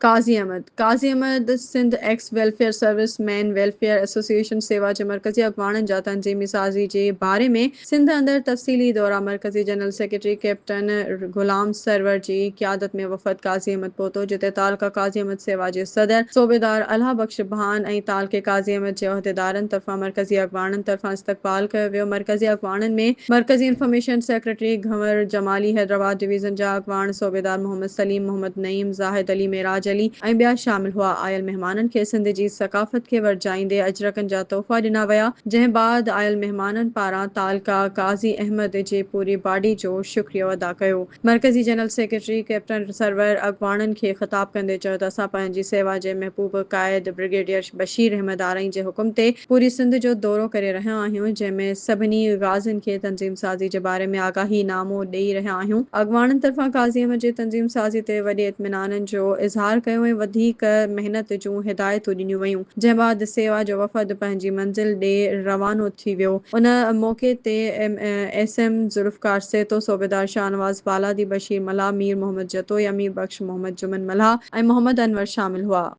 Qazi Ahmed, Qazi Ahmed, Sindh ex welfare service men welfare association Sewa جي مرڪزي اڳواڻن جا تنظيمي سازي جي باري ۾ سنڌ اندر تفصيلي دورا مرڪزي general secretary captain Ghulam Sarwar جي قيادت ۾ وفد قاضي احمد پهتو جتي تعلقه قاضي احمد سيوا جي صدر صوبيدار الهه بخش ڀان ۽ تعلقي قاضي احمد جي عهديدارن طرفان مرڪزي اڳواڻن طرفان استقبال ڪيو ويو مرڪزي اڳواڻن ۾ مرڪزي information secretary Ghanwar Jamali, Hyderabad division جا اڳواڻ صوبيدار محمد سليم، محمد نعيم، زاهد علي، معراج علي ۽ ٻيا شامل هئا. آيل مهمانن کي سنڌ جي ثقافت کي ورجائيندي اجرڪن جا تحفا ڏنا ويا، جنهن بعد آيل مهمانن پاران تعلقه قاضي احمد جي پوري باڊي جو شڪريو ادا ڪيو. مرڪزي جنرل سيڪريٽري ڪئپٽن سرور اڳواڻن کي خطاب ڪندي چيو ته اسان پنهنجي سيوا جي محبوب قائد برگيڊيئر بشير احمد آرائين جي حڪم تي پوري سنڌ جو دورو ڪري رهيا آهيون جنهن ۾ سڀني غازين کي تنظيم سازي جي باري ۾ آگاهي نامو ڏئي رهيا آهيون. اڳواڻن طرفان قاضي احمد جي تنظيم سازي تي وڏي اطمينانن جو اظهار ڪيو ۽ وڌيڪ محنت جون هدايتون ڏنيون ويون جنهن بعد سيوا جو وفد پنهنجي منزل ڏي روانو ٿي ويو. ان موقعي تي ايس ايم ذوالفقار سهتو، صوبيدار شاهنواز بالادي، بشير ملاح، مير محمد جتوئي، امير بخش، محمد جمن ملاح ۽ محمد انور شامل هئا.